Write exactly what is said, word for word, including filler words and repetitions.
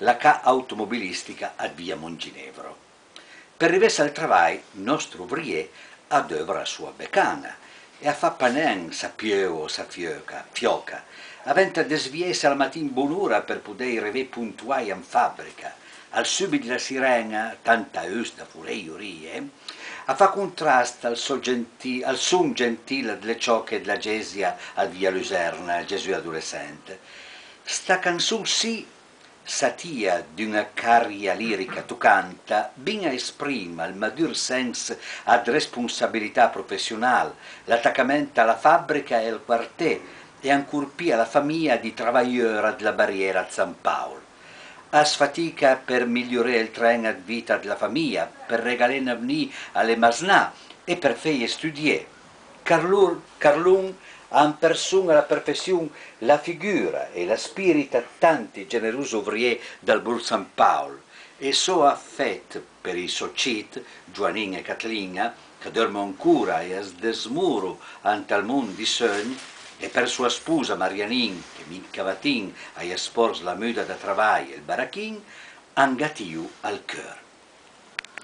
la ca automobilistica ëd via Monginevro. Për rivesse al travaj, nòstr ovrìé a dòvra la soa becan-a e a fa pa nen sa pieuv o sa fieuca, fiòca. A venta dësviesse al matin bonora për podèj rivé pontoaj an fabrica. Al sùbit dla siren-a, tant a us da volèj jorìe, a fa contrast al sò genti-, al son gentil dle ciòche dla gesia ëd via Luserna, Gesù adolescent. Sta canson sì, satìa d'una carria lirica tocanta, bin a esprima ël madur sens ëd responsabilità professional, l'atacament a la fabrica e al quarté, e ancor pì a la famìa dij travajeur dla bariera ëd San Paol. As fatica për miglioré ël tren ëd vita dla famìa, për regalé n'avnì a le masnà e për feje studié. Carlon, Carlon a amperson-a a la perfession la figura e lë spirit ëd tanti generos ovrìé dël Borgh San Paol, e sò afet për ij sò cit, Gioanin e Catlin-a, ch'a dòrmo ancora e as dësmoro ant ël mond dij seugn, e për soa sposa Marianin, che minca matin a-j spòrz la muda da travaj e ël barachin, an gatìo al cheur.